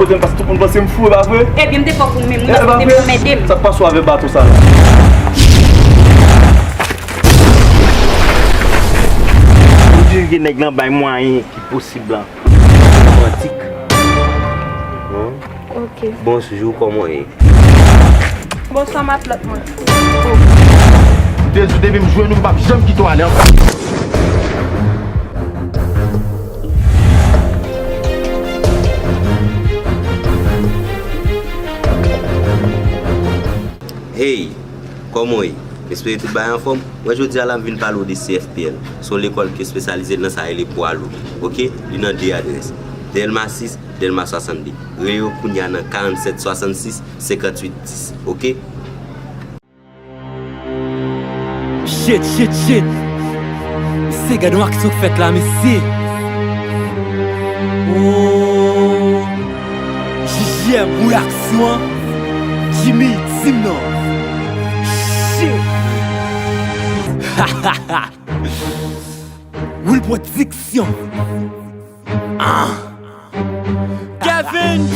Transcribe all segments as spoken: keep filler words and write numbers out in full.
Paske tout moun panse m fou, e pa vre? Ebyen, m te fè w pou m menm, wi, paske w te vin anmède m. Sa k pase w avè bato sa la? Ou dirije nèg lan bay mwayen ki posib lan. Romantik. Ok. Bonsjou, kòman w ye? Bonswa, matlòt mwen. M te di w depi m jwenn ou, m p ap janm kite w ale ankò. Hey, kòman w ye? M espere tout bagay anfòm. Mwen jodi a la m vin pale w de C F P L. Se yon lekòl ki espesyalize nan sa rele pwa lou. Ok? Li nan de adrès. Dèlma sis, Dèlma swasannde. Rele yo kounye a nan karannsèt swasannsis senkantuit dis. Ok? Shit, shit, shit. Mesye, gade yon aksyon k fèt la, mesye. Oh. J J M, wi, aksyon an. Jimmy, di m non. Shit. Will Production. Ah. Kevin!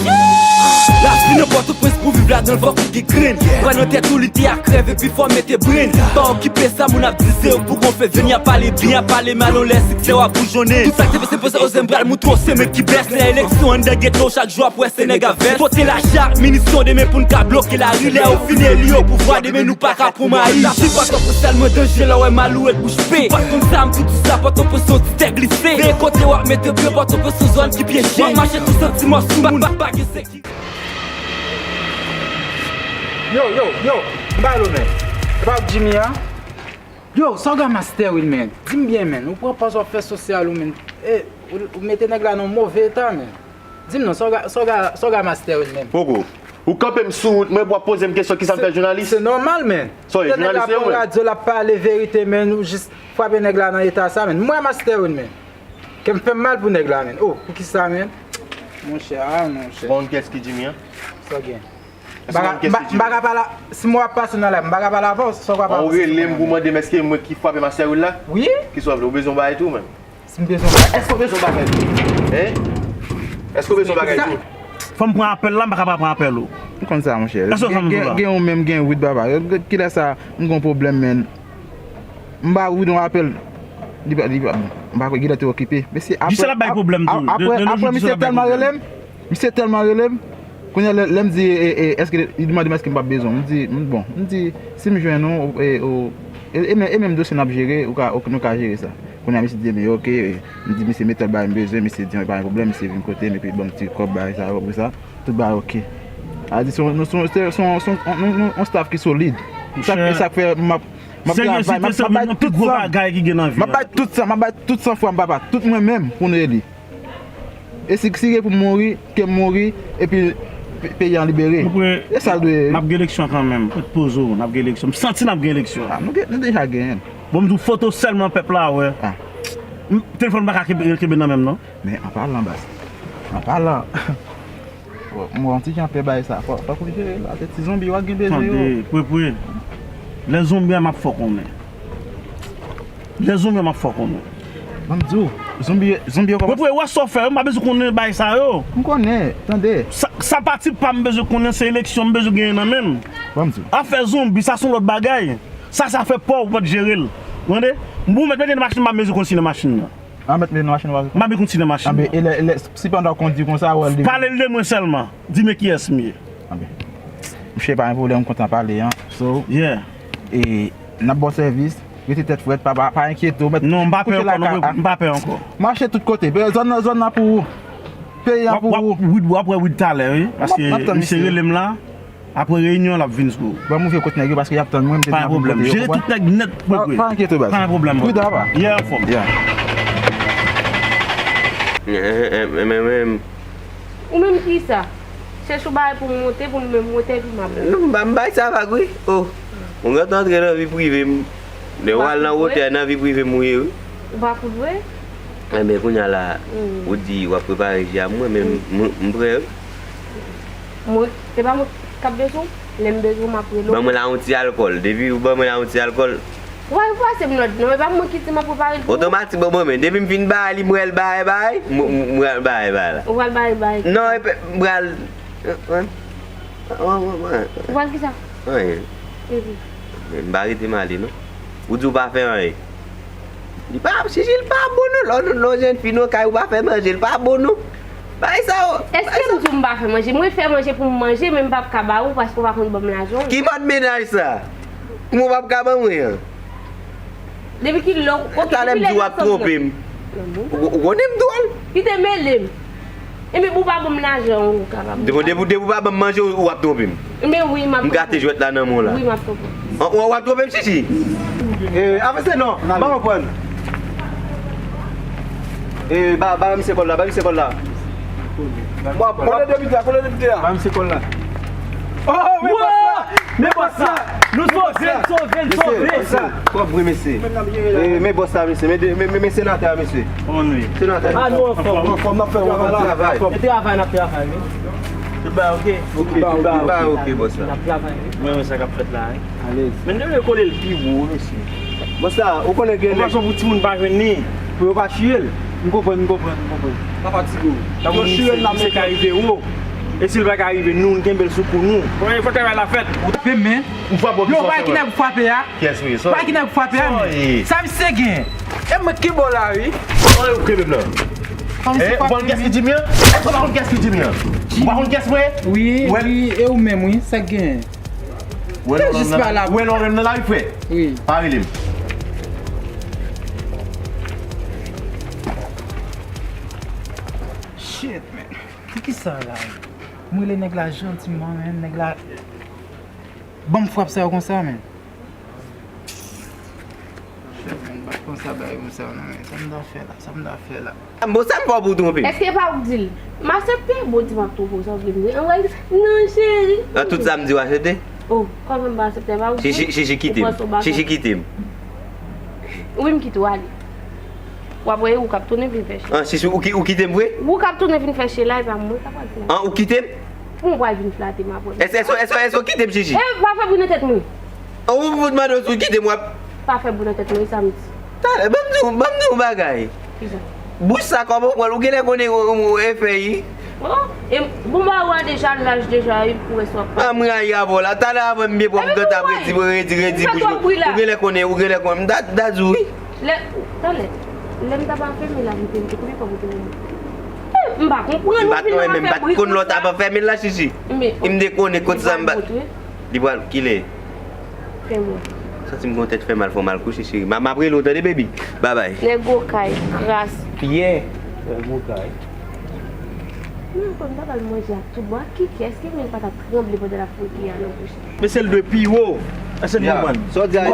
Lavi nan Pòtoprens pou viv ladan l fòk ou gen grenn. Pran nan tèt ou li te a krèv epi fò mete brenn. Pa okipe sa moun ap di se yo k pou gonfle venn, y ap pale byen, y ap pale mal, yon lè siksè w ap boujonnen. Tout sa k te pase pase ozè m pral moutre w se mwen ki bèf. Lè eleksyon anndan geto chak jou ap wè se nèg a vès. Pote lajan ak minisyon demen pou n ka bloke lari. Lè yo fin eli yo pouvwa demen nou pa ka pran mayi. Lavi Pòtoprens tèlman danje lè w wè malouret bouch pe. Ou pa t konn sa m tou di sa, Pòtoprens se yon ti tè glise. Veye kote w ap mete pye, Pòtoprens se yon zòn ki pyeje. W ap mache tou santi mò sou moun. Pa, pa gen sekirite. Yo, yo, yo, m ba l ou, men. E pa w k Jimmy an? Yo, sa w gen Master Will, men? Di m byen, men. Ou pran pòz w ap fè sosyal ou, men. E, ou, ou mete nèg la nan move eta, men. Di m non, sa w gen, sa w gen, sa w gen Master Will, men? Poko. Ou kanpe m sou wout mwen pou w ap poze m kesyon kisa m fè jounalis? Se nòmal, men. Sa w ye, jounalis se ou, men? Radyo, l ap pale verite, men. Ou jis frape nèg la nan eta sa, men. M wè Master Will, men. Kè m fè m mal pou nèg la, men. Oh, poukisa, men? Monchè, ah, monchè. Bon, kiyès ki Jimmy an? Sa w gen? M pa ka, m pa, m pa ka pale, si mwen ap pase nan live, m pa ka pale avè w, sa w ka pale. Ou rele m pou mande m èske mwen ki frape Master Will la? Wi. Kisa w vle, ou bezwen yon bagay tou, menm? Si m bezwen yon bagay. Èske w bezwen yon bagay tou? Hein? Èske w bezwen yon bagay tou? Fò m pran apèl la, m pa ka pa pran apèl ou. M konn sa, monchè. Èske w konn sa m di w la? Gen, gen yon menm, gen Wid papa. Kilè sa, m gon pwoblèm, men. M ba Wid yon apèl. Li pa, li pa, m pa kwè, genlè te okipe. Mesye, apre, Gisèl ap bay pwoblèm tou. Apre, apre, misye tèlman rele m. Misye tèlman rele m. Kounye a, lè, lè m di, e, e, èske, li mande m èske m p ap bezwen. M di, m, bon, m di, si m jwenn ou, e, ou, e, e men, e menm dosye n ap jere, ou ka, ou, nou ka jere sa. Kounye a, misye di, ebyen, oke, e, m di, misye, met tèl bagay m bezwen, misye di, pa gen pwoblèm, misye vin kote m, epi ban m ti kòb, bagay sa, pou sa, tout bagay oke. A di, se yon, se yon, se yon, se yon, se yon, yon, yon, yon staff ki solid. Sa, e sa k fè m ap, m ap travay, m ap, m ap bay tout san. M ap bay tout san, m ap bay tout san fwa m, papa, tout mwen menm pou nou eli. E si, si gen pou m mouri, ke m mouri, epi pe-, peyi an libere. E sa l dwe ye. N ap gen eleksyon kanmenm. Ret poze w, n ap gen eleksyon. M santi n ap gen eleksyon. Ah, nou gen, nou deja genyen l. Bon, m di w foto sèlman pèp la wè. Ah. M, telefòn m pa ka kenbe, kenbe nan men m non. Men an palan, baz. An palan. Bon, m wè yon ti jan pè bay sa. Fò, fòk ou jere l. Atè ti zonbi w ap gen bezwen yo. Tande, pwepwe. Lè zonbi a m ap fè w konnen. Lè zonbi a m ap fè w konnen. Ban m di w, zonbi, zonbi yo kòmanse. Pwepwe, wè sa w fè yo, m pa bezwen konnen bagay sa yo. M konnen, tande. Sa, sa pati pa m bezwen konnen, se eleksyon m bezwen genyen nan men m. Ban m di w. Afè zonbi, sa se yon lòt bagay. Sa, sa fè pa w, ou pa t jere l. Ou tande? M pou mèt mete nan machin, m pa bezwen konn si nan machin nan. A, mèt mete nan machin, ou pa bezwen konn. M pa bezwen konn si nan machin nan. Anben, e lè, e lè, sipandan w kondui konsa, ou wè l deja. Pale l de mwen sèlman. Di men kiyès m ye. Anben. Monchè, pa gen pwoblèm, m kontan pale, an. So, yeah. E, n ap ba w sèvis. Rete tèt frèt, pa, pa, pa enkyete w, mèt kouche lakay. Non, m pa pè ankò, non, m pa pè ankò. Mache tout kote. Zòn nan, zòn nan pou ou. Peyi an pou ou. W ap, w ap, w ap wè Wid talè, wi. Paske misye rele m la. Apre reyinyon, l ap vin sou ou. Ban m ouvè kot nèg yo, paske y ap tann mwen, m te vin ap vin kote yo, konprann? Jere tout nèg nèt, pwepwe. Pa enkyete w, baz. Pa gen pwoblèm. Pridan, papa. Yeah, anfòm. Yeah. Ou menm kisa? Chèche yon bagay pou m monte, pou m menm monte, epi m ap. Non, m pa, m bay sa vag, wi. Oh. Mwen gentan antre nan vi prive m. Lè w al nan wotè, nan vi prive m ou ye, wi. Ou pa kout vre? Enben, kounye a la, ou di w ap prepare je a mwen, men m, m prè, wi. Mwen, se pa mwen k ap bezwen w. Lè m bezwen w, m ap rele w. Ban mwen la yon ti alkòl. Depi ou ban mwen la yon ti alkòl, Ou pa pase m lòd non, e pa mwen ki di m ap prepare l pou ou. Otomatik, bon, bon, men depi m fin bay li, m wè l bay, bay, m, m, m pral bay, bay la. Ou pral bay, bay. Non, e pe, m pral, ou pral kisa? Anyen. M pa rete m ale, non. Ou di ou pa fè anyen. Li pa, Chichi, li pa bon, non. Lè w, lè w jèn fi nan kay, ou pa fè manje, li pa bon, non. Bay sa, o. Èske m di w m pa fè manje? Mwen fè manje pou m manje, men m p ap ka ba ou paske ou pa konn ban m lajan. Ki mòd mennaj sa? Kouman w p ap ka ban mwen an? Depi ki lè w, ok, talè m di w ap twonpe m. Ou, ou konnen m dwòl. Kite mele m. Ebyen, pou w pa ban m lajan, ou kapab. Depi, depi, depi w pa ban m manje, ou, ou ap twonpe m. Ebyen, wi, m ap twonpe w. M gate jwèt la nan men w la. Wi, m ap twonpe w. An, ou, ou ap twonpe m, Chichi? E, avanse non, m pa konprann. E, ba, ba misye kòl la, ba misye kòl la. Bon, kole depite a, kole depite a. Ba misye kòl la. Oh, men bòs la! Men bòs la! Nou sove, n sove, n sove! Bòs la, twòp vre, mesye. E, men bòs la, mesye. Men, men, men, men senatè a, mesye. Kòman nou ye? Senatè. A, nou anfòm. Anfòm, n ap fè travay la. Travay. E travay, n ap travay, wi. Tout bagay ok? Ok, tout bagay ok, bòs la. N ap travay, wi. Mwen, mwen, sa k ap fèt la, wi. Alèz. Men nou dwe kole l pi wo, mesye. Bòs la, ou konnen gen nèg. Yon fason pou timoun pa jwenn li. Pou yo pa chiye l. M konprann, m konprann, m konprann. Pa fatige w. Yo chiye l nan men. Misye ka rive wo. E si l pa ka rive, nou, n kenbe l sou kou nou. Bon, fò travay la fèt. Ou tape men. M frape w. Yo, pa ki nèg frape a? Kiyès ou ye? Pa ki nèg frape a, men. Sa misye gen? E mwen ki bò la, wi. Ou kenbe m nan. Ou pa konn kiyès ki di m nan? Èske ou pa konn kiyès ki di m nan? Ou pa konn kiyès mwen ye? Wi, wi, e ou menm, wi, sa k genyen? Ou wè lè w renmen nan lari, frè? Wi. Pa rele m. Shit, man. Pou ki sa la? M rele nèg la jantiman, man. Nèg la ban m frap sa yo konsa, man. Shit, man, bat konsa bay m sa, non, man. Sa m ta fè la? Sa m ta fè la? Bon, sa m fè w pou w twonpe m? Èske e pa ou k di l? M aksepte, bon, di m ap twonpe w, sa w vle m di? Ann wè, non, cheri. Nan tout sa m di w aksepte? Oh, kòman m pa aksepte, e pa ou k di l? Chichi, Chichi, kite m. Chichi, kite m. Wi, m kite w ale. W ap wè, e ou k ap tounen vin fè cheri. An, Chichi, ou ki-, ou kite m vre? Ou k ap tounen vin fè cheri la, e pa mwen k ap al fè. An, ou kite m? Ou pral vin flate m apre. Èske, èske, èske, èske ou kite m, Chichi? E, pa fè bri nan tèt mwen. An, ou fout mande w si w kite m, w ap. Pa fè bri nan tèt mwen, e sa m di. Talè, ban m di w, ban m di w yon bagay. Kisa? Bouch sa, kòman w pran l? Ou genlè konnen ou, ou, ou e fèy. Oh, e bon, ba ou a deja laj deja, wi, pou wè si w ap. An, m rayi avè w la. Talè avan m byen pran m gentan ap redi, redi, redi bouch mwen. Ou genlè konnen, ou genlè konnen. M ta, ta di w wi. Lè, talè, lè m t ap afèmen la, m te, m te konbyen kòb ou te ban mwen? Eh, m pa konprann ou vin nan afè bri konsa. M pa t konn lè w t ap afèmen la, Chichi. E m te konnen kot sa m pa. Li pral kilè? Fè mwen. Santi m gon tèt fè mal, fò m al kouche, cheri. M a, m ap rele w, tande, baby. Babay. Nèg okay, kras. Pyè. Nèg okay. Men, fò m ta pral manje ak tout bon. Ak ki kè? Èske men l pa t ap tranble pandan l ap fouye pye a nan bouch li? Men se l dwe pi wo. Èske n konprann? Sa w di a sa?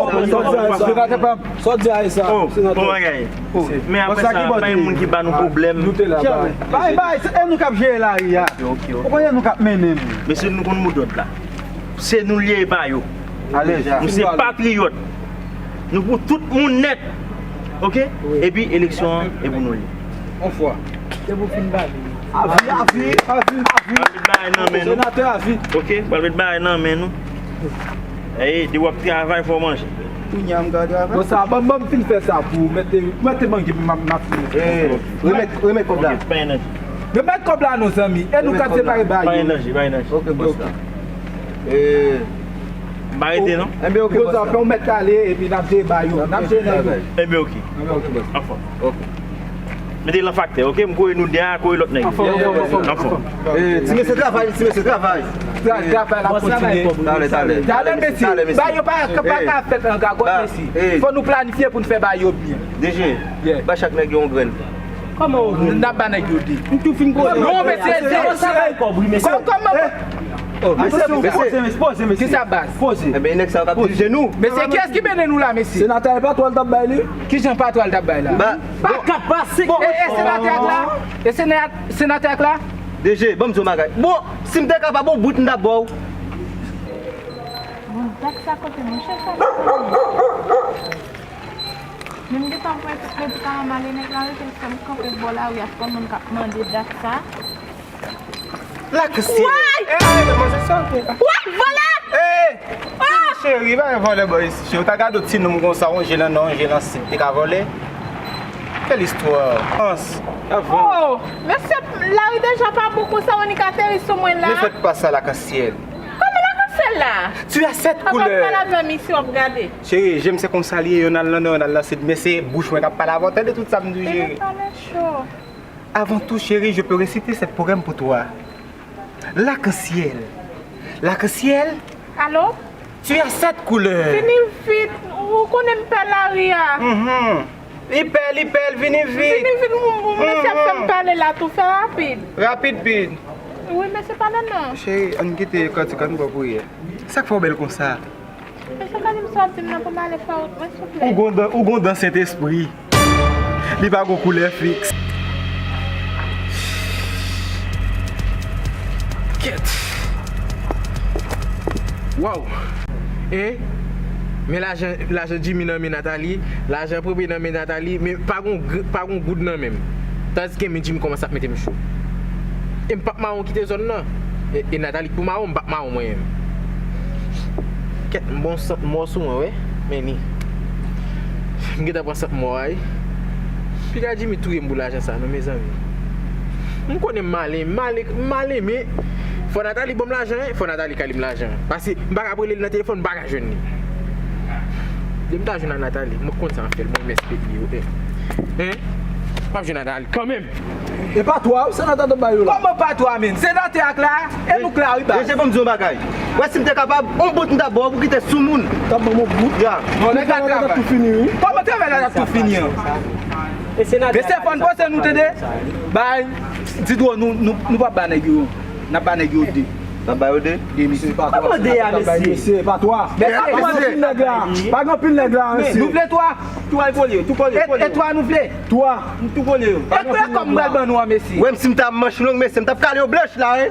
Senatè pa m. Sa w di a sa? Oh, senatè. Bon bagay. Men apre sa, pa gen moun ki ba nou pwoblèm. Nou te la, bay. Bay, bay, se nou k ap jere lari a. Ok, ok. Ou konnen nou k ap mennen l. Mesye, nou konn modòd la. Se nou l ye, e pa yo. Nou se patriyòt. Nou pou tout moun nèt. Ok? Epi eleksyon an, e pou nou l ye. On fwa. Se pou fin bali. Avi, avi, avi, avi. Pral met bagay nan men nou. Senatè avi. Ok, pral met bagay nan men nou. Ey, depi w ap travay, fò w manje. Kounye a m ka travay. Bon, sa, ban, ban m fin fè sa pou mete, mete manje pou m ap, m ap fini. Eh, remèt, remèt kòb la. Ok, pa gen danje. Remèt kòb la non, zanmi. E nou ka separe ba yo. Pa gen danje, pa gen danje. Ok, bòs la. Eh. M pa rete non. Enben, ok, bòs la. Fè yon mèt ale, epi n ap jere ba yo. N ap jere nèg yo. Enben, ok. Enben, ok, bòs. Anfòm. Ok. Mete l an faktè, ok? M kore nou de a, kore lòt nèg yo. Anfòm, anfòm, anfòm. Anfòm. Eh, ti mesye travay, ti mesye travay. Tra-, travay la kontinye. Talè, talè. Talè, mesye. Ba yo pa, pa ka fèt an gagòt, mesye. Fò nou planifye pou n fè ba yo byen. D G, ba chak nèg yo yon grenn. Kòman n ap ba nèg yo de? M tou fin koze. Non, mesye, se konsa bay kòb, wi, mesye. Kòman? Mesye, poze, mesye, poze, mesye. Kisa, baz? Poze. Enben, nèg sa yo k ap dirije nou. Mesye, kiyès ki mennen nou la, mesye? Senatè Patwal t ap bay li. Kijan Patwal t ap bay la? Pa kat, pa senk. E, e senatè ak la? E sena-, senatè ak la? D G, ban m di w yon bagay. Bon, si m te kapab, yon bout m t ap ba w. Bon, dat sa kote, monchè, sa. Men m gentan pran tout medikaman m ale, nèg la rete fè m kanpe bò lari a, fò moun k ap mande dat sa. Laksye. Woy! Woy, vòlè! Oh, Cheri, pa gen vòlè bò isi. Cheri, ou ta gade yon ti nonm konsa, yon je nan nò, yon je nan sid, te ka vòlè? Quelle histoire? Ans. Avan. Oh, mesye, lari deja pa bon konsa, ou annik ateri sou mwen la. Ne faites pas ça, Lakansyèl. Kòman Lakansyèl la? Tu as sept couleurs. Papa, pale avè m isi, w ap gade. Cheri, je m se konsa li ye, youn al nan nò, youn al nan sid, men se bouch mwen k ap pale avè w, tande tout sa m di w, cheri. Pale cho. Avant tout, chérie, je peux réciter ce poème pour toi. Lakansyèl. Lakansyèl. Alo? Tu as sept couleurs. Vini vit, ou konnen m pè lari a. Mhm. Li pè, li pè, vini vit. Vini vit, m, m, mesye ap fè m pale la tou, fè rapid. Rapid, pid. Wi, mesye, pale non. Cheri, ann kite kantik, ann pran priyè. Sa k fè w bèl konsa? Mesye, gade m sòti m nan pou m ale fè wout mwen, souple. Ou gon dan, ou gon dan Sentespri. Li pa gon koulè fiks. Kèt. Waw. E, men lajan, lajan Jimmy nan men Nathalie, lajan Pope nan men Nathalie, men pa gon gr-, pa gon goud nan men m. Tandiske men Jimmy kòmanse ap mete m cho. E m p ap mawon kite zòn nan. E, e Nathalie k pou mawon, m p ap mawon mwen menm. Kèt, m bon sant mò sou mwen, wi. Men ni. M gentan pran sant mò a, wi. Piga Jimmy touye m pou lajan sa, non, mezanmi. M konnen m malen, m malen, m malen, men fò Nathalie ban m lajan, wi. Fò Nathalie kale m lajan. Paske m pa ka rele l nan telefòn, m pa ka jwenn li. Depi m ta jwenn ak Nathalie, mwen konn sa m ap fè l, mwen M S P I yo, eh. Hein? M ap jwenn Nathalie kanmenm. E pa twa, se nan tèt bay yo la. Kòman pa twa, menm? Se nan tè ak la, e nou k la, wi, baz. Mesye, ban m di yon bagay. Wè, si m te kapab, on bout m t ap ba w pou kite sou moun. T ap ban m on bout? Ya. Bon, nèg la travay. Tou fini, wi. Kòman travay la ap tou fini an? Mesye, fò n panse nou tande. Bay, di dwo, nou, nou, nou p ap ba nèg yo. N ap ba nèg yo de. N ap ba yo de? De, mesye. Kòman de a, mesye? Mesye, pa twa. Mesye, pa gen anpil nèg la. Pa gen anpil nèg la, mesye. Nou vle twa. Twa e kole yo, tou kole yo. E twa nou vle? Twa. M tou kole yo. E kòb m pral ban nou an, mesye. Wè, m si m ta manch long, mesye, m t ap kale yo blanch la, wi.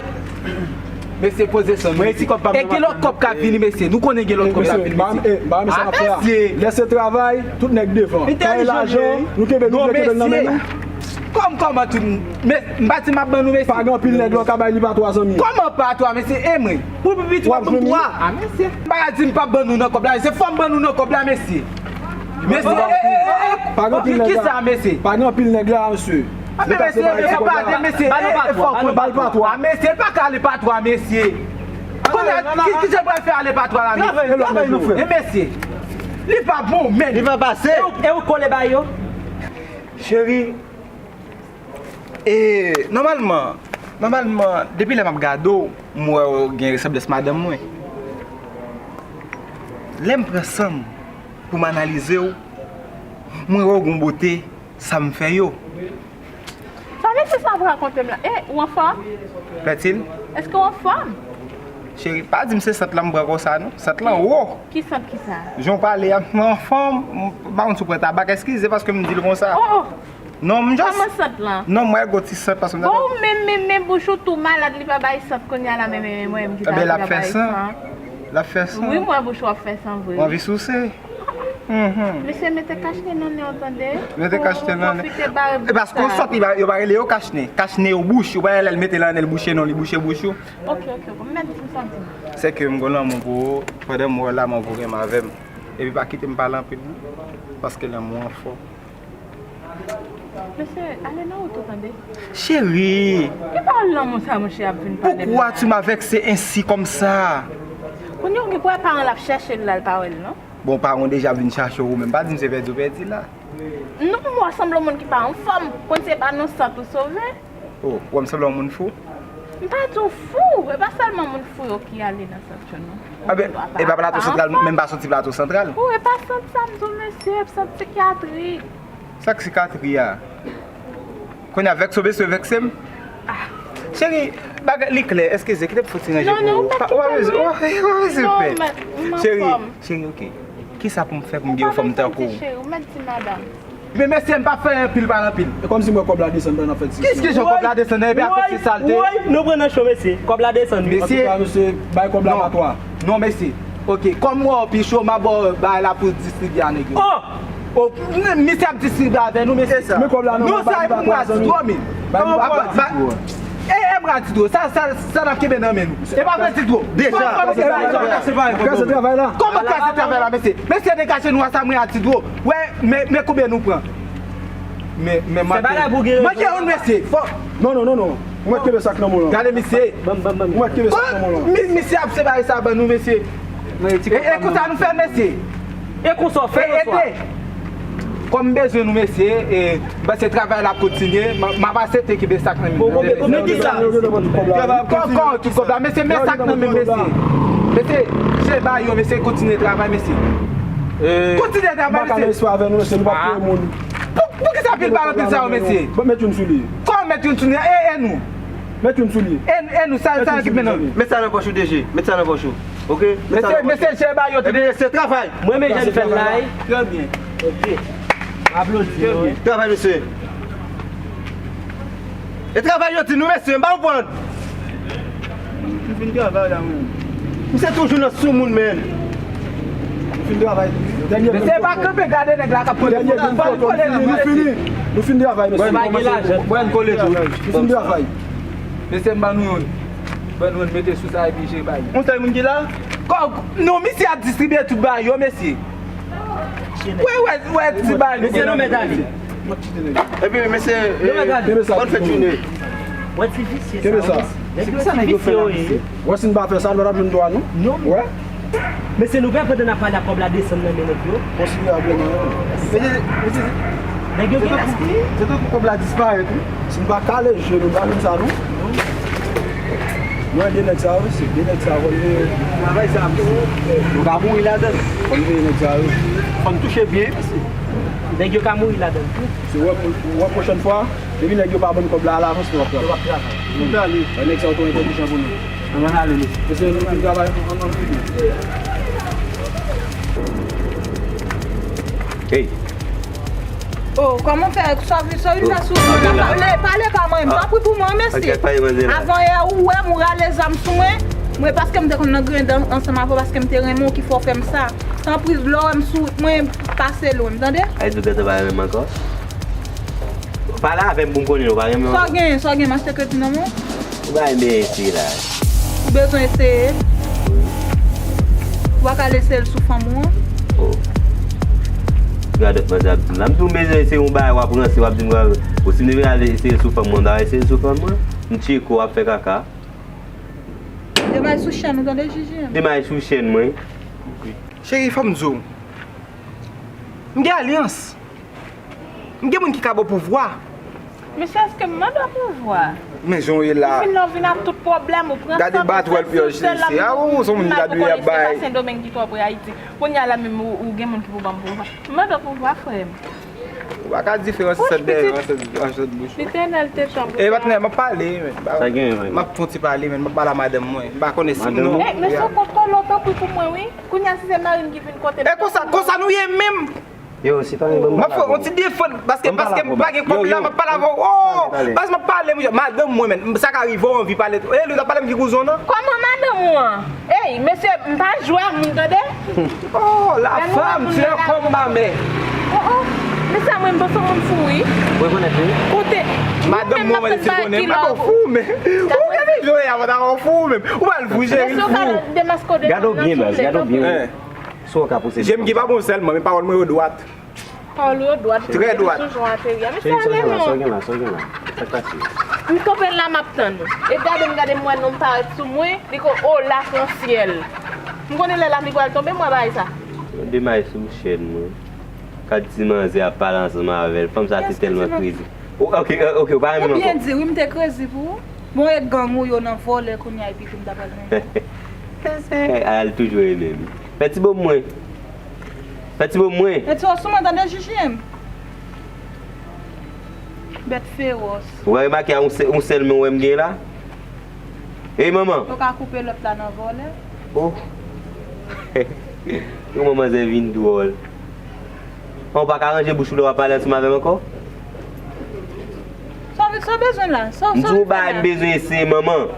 Mesye, poze san nou. Mwen resi kòb pa m. E gen lòt kòb k ap vini, mesye. Nou konnen gen lòt kòb k ap vini, mesye. Mesye, ba m, eh, ba m sa n ap fè a. Lè se travay, tout nèg devan. Kay lajan, nou kenbe, nou vle kenbe l nan men nou. Kòm kòman tout, men, m pa di m ap ban nou, mesye. Pa gen anpil nèg la w ka bay li pa twa, zanmi. Kòman pa twa, mesye? E mwen. Pou pi piti w ap ban m twa. A, mesye. M pa ka di m p ap ban nou nan kòb la, mesye. Fò m ban nou nan kòb la, mesye. Mesye, e, e, e, e. Pa gen anpil nèg la. Kisa, mesye? Pa gen anpil nèg la, mesye. A, men mesye, mesye, pa de, mesye. Ba nou pa twa. Ba nou pa twa. A, mesye, pa ka ale pa twa, mesye. Kounye a, ki, ki jan pral fè ale pa twa la, mesye? Travay, travay nou fè. E, mesye. Li pa bon, men. Li pa pase. E ou, e ou kole ba yo? Cheri, e, nòmalman, nòmalman, depi lè m ap gade w, m wè w gen resanblans madanm mwen. Lè m pran san m pou m analize w, mwen wè w gon bote, sa m fè yo. Sa mesye sa ap rakonte m la? E, ou anfòm? Pètil? Èske w anfòm? Cheri, pa di m se sant lan m pran konsa, non. Sant lan wo. Ki sant ki sa? Jan w pale a, m anfòm, m pa konn si w pran tabak, eskize paske m di l konsa. Oh, oh. Non, m just. Kòman sant lan? Non, m wè gwo ti sant paske m ta. Bon, ou menm, menm, menm bouch ou tou malad, li pa bay sant kounye a la, menm, menm, menm, ki ta bay sant. Ebyen, l ap fè san. L ap fè san. Wi, m wè bouch ou ap fè san vre. Ou anvi souse? Mhm. Mesye, mete kachnen nan nen w, tande. Mete kachnen nan nen. Pwofite bare bouch sa. E paske w sòt, yo pa rele yo kachnen. Kachnen yo bouch, yo pa rele l mete nan nen l bouche non, li bouche bouch ou. Ok, ok, ok. Mèt di m sa w di m. Se ke m gon lanmou pou ou, pandan m wè w la, m anvi w renmen avè m. Epi pa kite m pale anpil non, paske lanmou an fò. Mesye, ale nan wout ou, tande. Cheri! Ki pawòl lanmou sa, monchè, ap vin pale m la? Pourquoi tu m'as vexé ainsi, kòmsa? Kounye a, ou gen pou wè paran l ap chèche l la, l pa wè l, non? Bon, paran w deja vin chache w, ou menm pa di m se pèdi w pèdi la. Non, m wè w sanble yon moun ki pa anfòm. Konn se pa nan sant ou sove. Oh, ou wè m sanble yon moun fou? M pa di w fou, e pa sèlman moun fou yo ki ale nan sant yo, non. Aben, e pa Plato Santral, menm pa soti Plato Santral. Oh, e pa sant sa m di w, mesye, e sant sikyatrik. Sa k sikatri a? Kounye a vèkse w bezwen vèkse m? Ah. Cheri, bagay li klè, eskize, kite m fè ti ranje pou ou. Non, non, pa kite m. Ou pa bezwen, ou pa bezwen pè. Cheri, cheri, ok. Kisa pou m fè pou m gen yon fanm tankou w? Ou mèt di cheri, ou mèt di madanm. Men mesye, m pa fè anpil pale anpil. E kòmsi m wè kòb la desann pandan n ap fè diskisyon. Kis ki jan kòb la desann nan epi akoz se sa l te ye? Woy, nou pran nan cho, mesye. Kòb la desann, wi. Mesye. Antouka, mesye, bay kòb la pa twa. Non, mesye. Ok, kòm m wè w pi cho, m ap ba w bagay la pou w distribye a nèg yo. Oh! Oh, m-, misye ap distribye avè nou, mesye. Men kòb la non, non, sa e pou mwa di twa mil. Bay li pa twa. E, e, Mwen a Ti Dwo, sa, sa, sa n ap kenbe nan men nou. E pa vre Ti Dwo. Deja. Kòman n ap kenbe nan men nou? Kase travay la. Kòman kase travay la, mesye? Mesye degaje nou a sa mwen a Ti Dwo. Wè, men, men konbyen nou pran. Men, men, se bagay pou gen. Manke yon mesye. Fò. Non, non, non, non. Mwen kenbe sa k nan men w lan. Gade mesye. Ban m, ban m, ban m. Mwen kenbe sa k nan men w lan. Mi-, misye ap separe sa ban nou, mesye. E, e konsa nou fè, mesye. E konsa w fè, e, ede. Kòm m bezwen nou, mesye, e, m panse travay la ap kontinye, m, m ap asepte kenbe sa k nan men nou. Bon, konbyen, konbyen ki sa? Kò, kò, tout kòb la, mesye, men sa k nan men, mesye. Mesye, se ba yo, mesye, kontinye travay, mesye. Kontinye travay, mesye. M pa ka nan espwa avè nou, mesye, nou pa peye moun. Pou, poukisa pil pale anpil sa yo, mesye? Bon, met youn sou li. Kòman met youn sou li? E, e nou? Met youn sou li. E, e nou, sa, sa ekip men nan. Met sa nan pòch ou, D G. Met sa nan pòch ou. Oke? Met sa nan pòch ou. Mesye, mesye, jere ba yo. Ebyen, se travay. Mwen, men jan fè l la, wi. Trè byen. Oke. Aplodi. Trè byen. Travay, mesye. E travay yo di nou, mesye, m pa konprann. M fin travay la, mwen. Misye toujou nan soumoun, men. M fin travay. Dènye. Mesye, pa kanpe gade nèg la k ap pran foto. Dènye foto. Nou fini. Nou fin travay, mesye. Mwen pa gen lajan. Mwen kole tou. Nou fin travay. Mesye, m ban nou youn. Ban nou youn, mete sou sa epi jere bay. Yon sèl moun ki la? Kò, non, misye ap distribye tout bagay yo, mesye. Wè, wè, wè, ti bagay. Mesye, nou mèt ale. Epi, mesye, eh, bòn fèt jounen. Wè, ti visye sa. Nèg yo ti visye yo ye. Wè, si n pa fè sa, nou pa t ap jwenn dwa, non. Non. Wè. Mesye, nou pa pandan n ap pale a kòb la desann nan men nèg yo. Konsiderableman, wi. Mesye, mesye, nèg yo gen lespri. Se tankou kòb la disparèt, wi. Si n pa kale je nou, n pa jwenn sa, non. Nou ede nèg sa yo, mesye. De nèg sa yo, fò n veye. Travay sa, nou ka mouri ladan l. Fò n veye nèg sa yo. Fò n touche byen, mesye. Nèg yo ka mouri ladan l tou. Se wè, wè pwochèn fwa, depi nèg yo pa ban n kòb la alavans, nou p ap travay. Yo p ap travay. Nou pral ale. Wè nèg sa yo twò entèlijan pou nou. Ann ale, mesye. Mesye, nou fin travay, ann, ann fini. Hey. Oh, kòman fè? Sa w vin, sa w vin fè sou mwen la? Pale, pale pa mwen, tanpri pou mwen, mesye. Avan yè, ou wè m, ou rale zam sou mwen. Mwen, paske m te konn nan grenn ansanm avè w, paske m te renmen w, ki fè w fè m sa. Tanpri, lè w wè m sou wout mwen, pase lwen m, tande? Ay, di w gentan pa renmen m ankò? Pale avè m pou m konnen, ou pa renmen m ankò? Sa w gen, sa w gen, m achte kredi nan men w? Ou pa renmen eseye la? Ou bezwen eseye? Wi. Ou pa ka eseye l sou fanm ou an? Oh. Gade manzè ap di m la. M di w m bezwen eseye yon bagay, w ap ranse, w ap di m, ou si m te vin al eseye l sou fanm mwen, m ta eseye l sou fanm mwen? M tcheke w ap fè kaka. Demay sou chèn ou, tande, Jiji? Demay sou chèn mwen. Cheri, fò m di w. M gen alyans. M gen moun ki ka ba w pouvwa. Mesye, èske m mande w pouvwa? Men jan w ye la. Ou vin la, ou vin ak tout pwoblèm, ou pran san pou fè sou sèl la, m pa konn si se pa Sendomeng ki twò pre Ayiti. Kounye a la menm, ou, ou gen moun ki pou ban m pouvwa. M mande w pouvwa, frè m. Ou pa ka diferanse sèt dèyè an sèt, an sèt bouch. Letènèl te tanbou. E patnè, m ap pale, men. Sa gen, men. M ap fè yon ti pale, men. M ap pale a madanm mwen. M pa konnen si m non. Eh, men se yon kont kòlò, tanpri pou mwen, wi. Kounye a, si se mari m ki vin kote m. E konsa, konsa nou ye menm. Yo, si pa gen ban m pale avè w. M ap fè yon ti defann, paske, paske m pa gen kòb la, m ap pale avè w. Oh, baz, m ap pale, monchè. Madanm mwen, men. Sa ka rive, w anvi pale tou. E, li ta pale m ki kouzon, non? Kòman madanm ou an? Ey, mesye, m pa jwe ak moun, tande? Oh, la femme, tu es comme ma mère. Oh, oh. Men sa, mwen, m panse moun fou, wi. Mwen konnen tou. Kote? Madanm mwen, mwen, si konnen, m pa fou, men. Ou gade jwe avan ta fou, men. Ou pa l fou, cheri, fou. Gade w byen, baz, gade w byen, wi. Si w ka pouse. Je m ki pa bon sèlman, men pawòl mwen yo dwat. Pawòl ou yo dwat. Trè dwat. Cheri, sa w gen la, sa w gen la, sa w gen la? Sa k pase? M kanpe la, m ap tann ou. E gade m, gade m wè non m parèt sou mwen, li ko o lakansyèl. M konnen lè lapli pral tonbe, m wè bagay sa. Demay sou chèn mwen. Kat ti manzè ap pale ansanm avè l. Fanm sa te tèlman krezi. Oke, oke, ou pa renmen m ankò. Ou byen di, wi, m te krezi pou ou. Bon, e gang ou yo nan vòlè kounye a, epi pou m ta pral renmen. Al toujou renmen m. Fè ti bòm mwen. Fè ti bòm mwen. Fè ti bòm sou mwen, tande, Jiji, m. Bèt fewòs. Ou pa remake a yon sè-, yon sèl men w wè m gen la? Ey, manman. Ou ka koupe lòt la nan vòlè. Oh. Yon manman zè vin dwòl. An, ou pa ka ranje bouch ou lè w ap pale ansanm avè m ankò? Sa w, sa w bezwen la? Sa w, sa w bezwen la? M di w bagay m bezwen eseye, manman.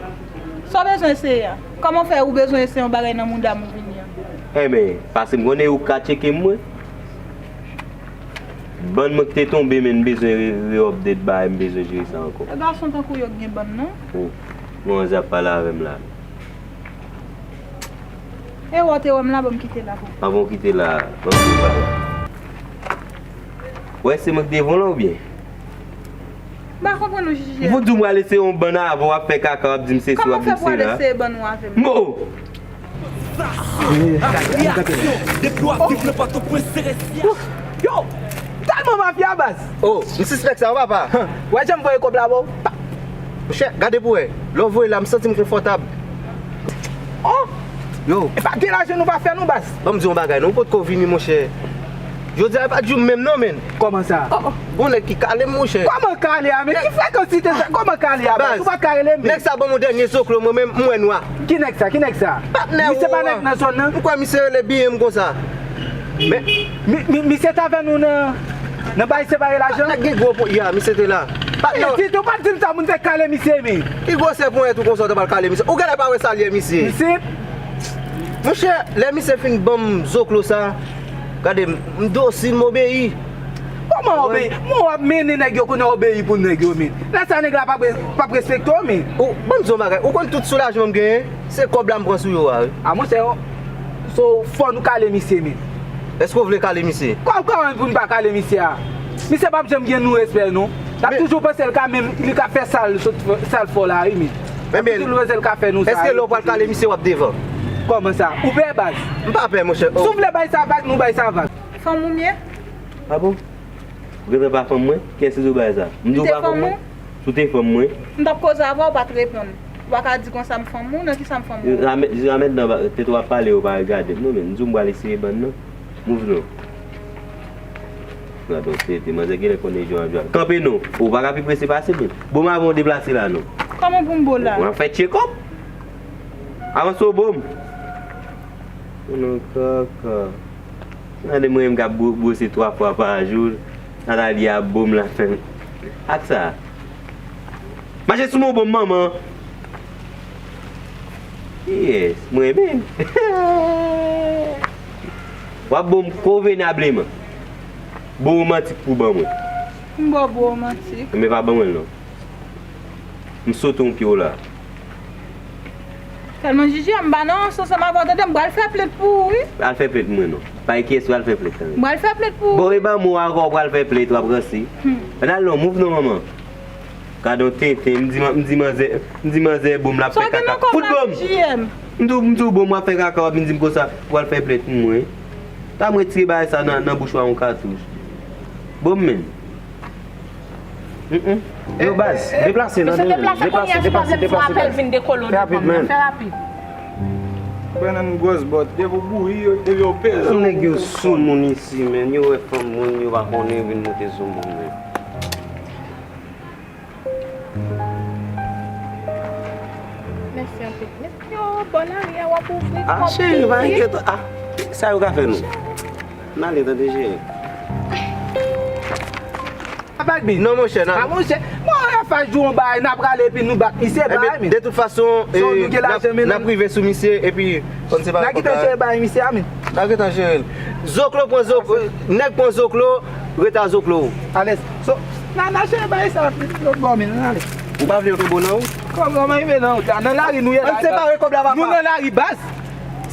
Sa w bezwen eseye a? Kòman fè ou bezwen eseye yon bagay nan mouda m ou vini an? Enben, paske m konnen ou ka tcheke m, mwen. Bann mwen ki te tonbe, men m bezwen re-, re-update bagay, m bezwen jere sa ankò. E gason tankou w yo k gen bann, non? Oh. Manzè ap pale avè m la. E wè w te wè m la, ban m kite la pou. Avan w kite la, ban m kite la. Wè, se mwen ki te vòlè oubyen? M pa konprann ou, Jiji. M fout di w m prale sere yon bann avè w, w ap fè kaka, w ap di m sesi, w ap di m sela. Kòman w fè pou ale sere bann ou avè m? Mo! Yo, m tèlman mafya, baz. Oh, m sispèk sa, wi, papa. Wè jan m voye kòb la ba w? Monchè, gade pou wè. Lè w voye la, m santi m konfòtab. Oh! Yo. E pa gen lajan nou pa fè non, baz. Ban m di w yon bagay, non, ou potko vini, monchè. Jodi a, e pa jou m menm non, menn. Kòman sa? Oh, oh. Gon nèg ki kale m, monchè. Kòman kale a, men? Ki frekansite sa? Kòman kale a, baz? Ou pa t ka rele m, men. Nèg sa ban m yon dènye zoklo, mwen menm, m wè nwa. Ki nèg sa? Ki nèg sa? Patnè ou a. Misye pa nèg nan zòn nan? M kwè misye rele B M konsa. Men. Mi, mi, misye t avè nou nan, nan bay separe lajan? Patnè gen gwo po, ya, misye te la. Patnè. Ti tou pa t di m sa, moun te kale misye, men. Ki gwosè ponyèt ou konsa, ou ta pral kale misye? Ou genlè pa wè sa l ye, misye. Misye? Monchè, lè misye fin ban m zoklo sa, gade m, m dosil, m obeyi. Kòman obeyi? Mwen w ap mennen nèg yo konnen w obeyi pou nèg yo, men. Lè sa nèg la p ap re-, p ap respekte w, men. Ou, ban m di w yon bagay, ou konn tout soulajman m genyen, se kòb la m pran sou yo a, wi. A, monchè, so, fò nou kale misye, men. Èske w vle kale misye? Kò-, kòman pou n pa kale misye a? Misye p ap janm gen nou respè, non. L ap toujou panse l ka menm, li ka fè sa l sot, sa l fè w la, wi, men. L ap toujou panse l ka fè nou sa, wi. Èske lè w pral kale misye, w ap devan? Kòman sa? Ou pè, baz? M pa pè, monchè. Si w vle bay sa vag, nou bay sa vag. Fanm ou m ye? A bon? Ou gentan pa fanm mwen? Kiyès ki di w bagay sa? M di w pa fanm mwen? Si w te fanm mwen? M t ap koze avè w, ou pa t reponn. Ou pa ka di konsa m fanm ou, nan kisa m fanm ou? Jiska mentnan, tèt w ap pale, ou pa regade m non, men. M di w m prale sere bann nan. Move non. Gade w tete, manzè genlè konnen jan an jwa. Kanpe non. Ou pa ka pi prese pase m. Bon, m avè w deplase la non. Kòman pou m bo la? W ap fè tchekòp. Avanse w bo m. Ou nan kaka. Gade mwen menm k ap bwo-, bwose twa fwa pa jou. Nathalie ap bo m la. Ak sa. Mache sou mwen, bon manman. Yes, mwen menm. W ap bo m konvenableman. Bon romantik pou ban mwen. M ba w bon romantik. Men pa ban mwen l non. M sote yon pye w la. Tèlman Jiji a, m pa nan sans ansanm avè w, tande, m pral fè plent pou ou, wi. Al fè plent mwen non. Pa gen kiyès pral fè plent, tande. M pral fè plent pou ou. Bon, e ban m ou ankò, ou pral fè plent, w ap ranse. Hmm. Ann al non, move non, manman. Gade yon tenten, m di man-, m di manzè, m di manzè bon m l ap fè kaka. Fout bon m! M di w, m di w bon m w ap fè kaka, w ap vin di m konsa, w al fè plent pou mwen. Ta m retire bagay sa nan, nan bouch ou a yon katouch. Bon m menm. Mm, mm. Yo, baz, deplase nan deplase, deplase, deplase, deplase. Fè rapid, man. Fè rapid. Pran nan gwòs bòt, depi w bouyi yo, depi yo peze w. Nèg yo sou moun isi, men. Yo wè fanm moun, yo pa konnen, yo vin moute sou moun, men. Mèsi anpil. Yo, bò lari a, w ap ouvri kòb. Ah, cheri, pa enkyete. Ah, sa yo ka fè nou? N ale, tande, cheri. Avèk bi. Non, monchè, n ale. Ah, monchè. Bon, F H di w yon bagay, n ap rale epi nou bat misye, bagay, men. De tout fason, n ap rive sou misye, epi konn se pa. N a gentan jere bagay misye a, men. N a gentan jere l. Zoklo pran zoklo, nèg pran zoklo, reta zoklo. Alèz. So, n a, n a jere bagay sa, lòt bò, men, n ale. Ou pa vle yo tonbe nan wout? Kòman rive nan wout la? Nan lari nou ye la. Ann separe kòb la, papa. Nou nan lari, baz.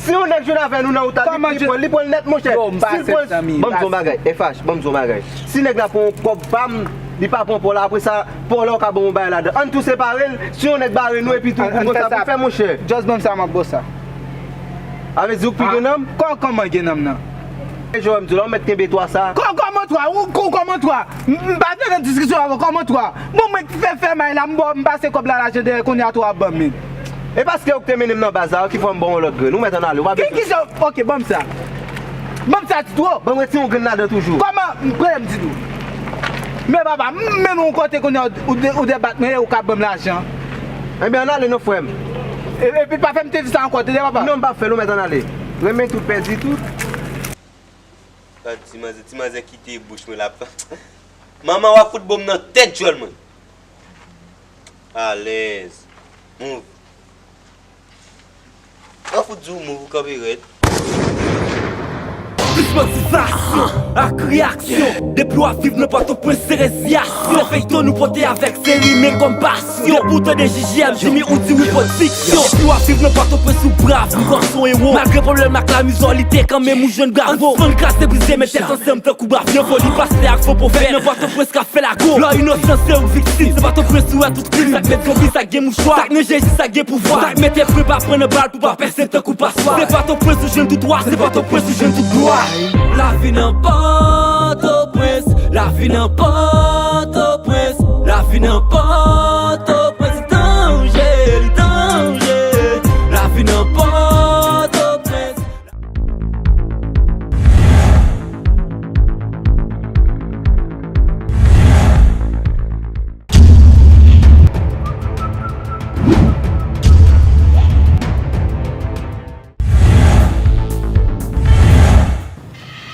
Si yon nèg jwenn avè nou nan wout la, li pran, li pran l nèt, monchè. Si l pran, ban m di yon bagay, F H, ban m di yon bagay. Si nèg la pran yon kòb pa m, li pa pran pa w la, apre sa, pa w la, ou ka ban m yon bagay ladan. Ann tou separe l, si yon nèg bare nou, epi tou, pou konsa, pou fè, monchè. Just ban m sa, m ap ba w sa. A vle di ou k pi gen nanm? Kò-, kòman gen nanm nan? E jan m di w la, ou mèt kenbe twa sa. Kò-, kòman twa? Ou, kò-, kòman twa? M, m pa vle nan diskisyon avè w, kòman twa? Bon, mwen ki fè fè may la, m ba w, m pase kòb la lajan dèyè, kounye a tou w ap ban m li. E paske ou k te mennen m nan baz la, ki fè m ba w yon lòt grenn. Ou mèt ann ale, ou pa bezwen. Ki, ki sa? Ok, ban m sa. Ban m sa, Tito. Ban m retire yon grenn ladan toujou. Kòman? M premye m di tou. Men papa, m mennen w yon kote kounye a, ou de-, ou debat mwen e ou ka ban m lajan. Ebyen, ann ale non, frè m. E, epi pa fè m te di sa ankò, tande, papa. Non, m p ap fè l, ou mèt ann ale. Renmen tout, pèdi tout. Gad ti manzè, ti manzè kite bouch mwen la. Manman, w ap fout bon m nan tèt djòl mwen. Alèz. Move. An fout di w move, ou kanpe rèd. Plis Motivasyon ak reyaksyon. Depi w ap viv nan Pòtoprens, se reziyasyon. Nan feyton nou pote avèk seri men kòm pasyon. Depi w tande J J M, Jimmy, ou di wi pwodiksyon. Depi w ap viv nan Pòtoprens, ou brav, ou kòm se yon ewo. Malgre pwoblèm ak lamizè, ou lite kanmenm, ou jwenn bravo. Ann fann kraze brize, men tèt ansanm tankou bravo. Yon foli pastè ak fo pwofèt. Nan Pòtoprens k ap fè lago. Lè w inosan, se ou k viktim. Se Pòtoprens ou wè tout krim. Sa k met zonbi, sa k gen mouchwa. Sa k nan Jezi, sa k gen pouvwa. Sa k mete pwen pa pran nan bal pou pa pèse tankou paswa. Se Pòtoprens ou jwenn tout wa, se Pòtoprens ou jwenn tout glwa. Lavi nan Pòtoprens, lavi nan Pòtoprens, lavi nan Pòtoprens, li danje, li danje. Lavi nan Pòtoprens.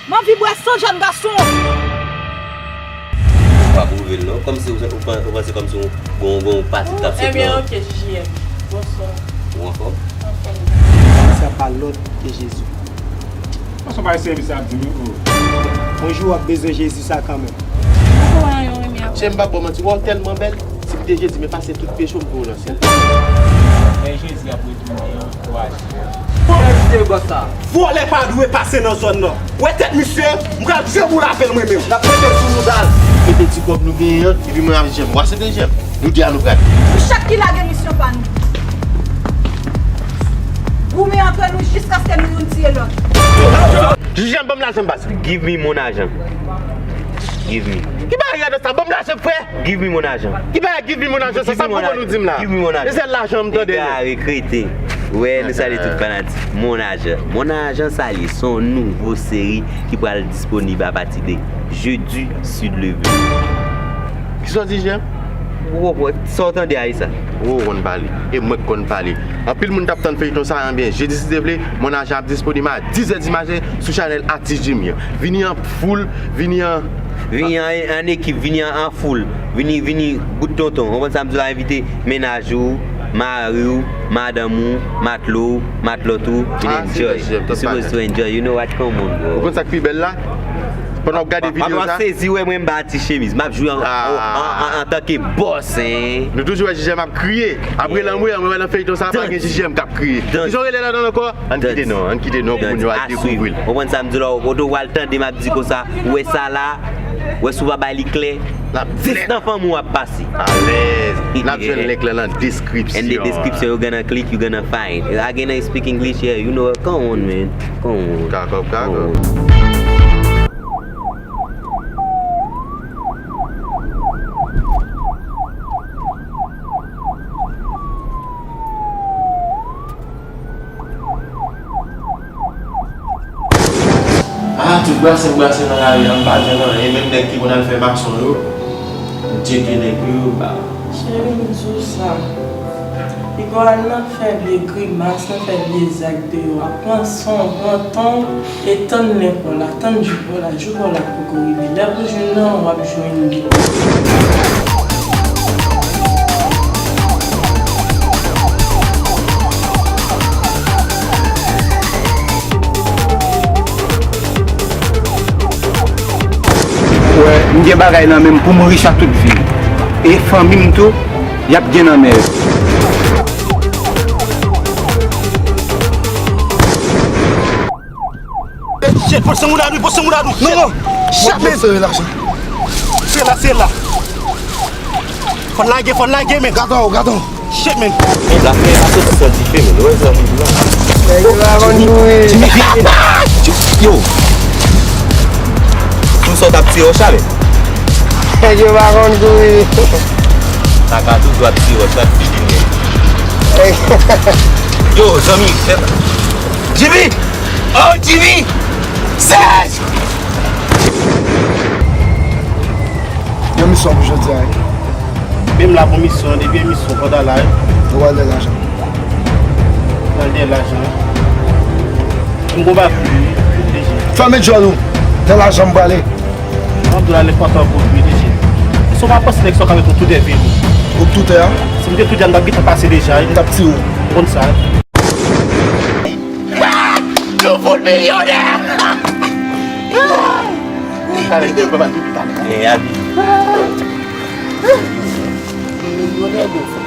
M anvi bwè san jèn gason. Ou pa pwouve l non. Kòmsi ou, ou pan-, ou panse kòmsi ou gon, gon pati k ap sot nan. Ebyen, ok, J J M. Bonswa. Ou anfòm? Anfòm. Sa pa lòt ke Jezi. Pase w pa eseye misye ap di wi, bro. Yon jou w ap bezwen Jezi sa kanmenm. Ou pa wè yon rimè ap. Chè, m p ap ba w manti, w tèlman bèl. Si m te Jezi, men pase tout peche w, m pou w nan syèl. Lè Jezi ap retounen an, kouraj. Vòlè pa dwe pase nan zòn nan. Wè tèt misye, m pral deboule avè l mwen menm. N ap mete l sou mouda l. Mete ti kòb nou genyen an, epi mwen ap jèm. W a se de jèm. Nou di a nou pral. Nou chak ki lage misyon pa nou. Goumen antre nou jiskaske nou youn tiye lòt. J J M, ban m lajan m baz. Give me mon argent. Give me. Ki bagay rèd sa? Ban m lajan m, frè. Give me mon argent. Ki bagay give me mon argent sa? Sa m konprann ou di m la. Give me mon argent. E se lajan m tande. Egare, kreten. Wè, nou salye tout fanatik. Mon argent. Mon argent sa li, se yon nouvo seri ki pral disponib apati de jedi, Sud Leve. Kisa w di, J M? Ou konprann sa w tande a, e sa? Ou konn pale. E mwen k konn pale. Anpil moun t ap tann feyton sa a, ebyen, jedi si Dye vle, Mon Argent ap disponib a dizè di maten sou chanèl Atis Jimmy an. Vini an foul, vini an. Vini an, an ekip, vini an, an foul. Vini, vini bout tonton. Ou konprann sa m di w la, envite mennaj ou, mari w, madanm ou, matlo w, matlòt ou, vin enjoy. You supposed to enjoy. You know what? Come on, bro. Ou konn sa k pi bèl la? Pandan w ap gade videyo sa. W ap sezi wè mwen m ba ti chemiz. M ap jwe an, an, an, an, antanke bòs, hein. Nou toujou wè J J M ap kriye. Apre lanmou, mwen wè nan feyton sa, pa gen J J M k ap kriye. Kijan w rele ladan l ankò? Ann kite non, ann kite non pou moun yo al dekouvri l. Ou konprann sa m di w la, kote w al tande m ap di konsa, ou wè sa la, ou wè si w pa bay li klè, dis nan fanmi w ap pase. Alèz. N ap jwenn link lan nan description. In the description, you're gonna click, you're gonna find. Again, I speak English here, you know, come on, man. Come on. Kakòb, kakòb. Come on. Ah, tout brase m brase nan lari a, m pa jwenn anyen. Menm nèg ki konn al fè mason yo, m tcheke nèg yo, yo ba. Cheri, m di w sa. Piga w al nan fè vye grimas, nan fè vye zak deyò a. Pran san w, pran tan w, e tann lè pa w la, tann jou pa w la, jou pa w la poko rive. Lè pou jwenn nan, w ap jwenn li. Wè, m gen bagay nan men m pou m rich a tout vi m. E fanmi m tou, y ap gen nan men yo. Shit, pote san goud a nou, pote san goud a nou. Non, non. Shit, man. Sere lajan. Se la, se la. Fò n lage, fò n lage, men. Gadon, gadon. Shit, man. Men la fè a soti san dife, men. Wè zanmi m nan. Nèg yo pa konn kouri. Jimmy, vini, vini. Yo. Pou sa w t ap tire w chale. Nèg yo pa konn kouri. Sa ka toujou ap tire w chale, vini. Yo, zanmi. Jimmy! Oh, Jimmy! Serge! Yon misyon pou jodi a, wi. Men m la pou misyon, depi emisyon fò ta la, wi. Nou pral dèyè lajan. Pral dèyè lajan, wi. M gon bagay pou li, wi, D J. Fèmen djòl ou. Dèyè lajan m prale. M ap di w la, l enpòtan pou ou, wi, D J. Si w pa panse nèg sa w ka met yon toutè vini. Yon toutè a? Si m te toutè a, m t ap gentan pase deja, wi. M t ap tiye w. Ou konn sa, wi. Nou fout milyonè! Talè, talè, talè. E, Abi. Milyonè de fou.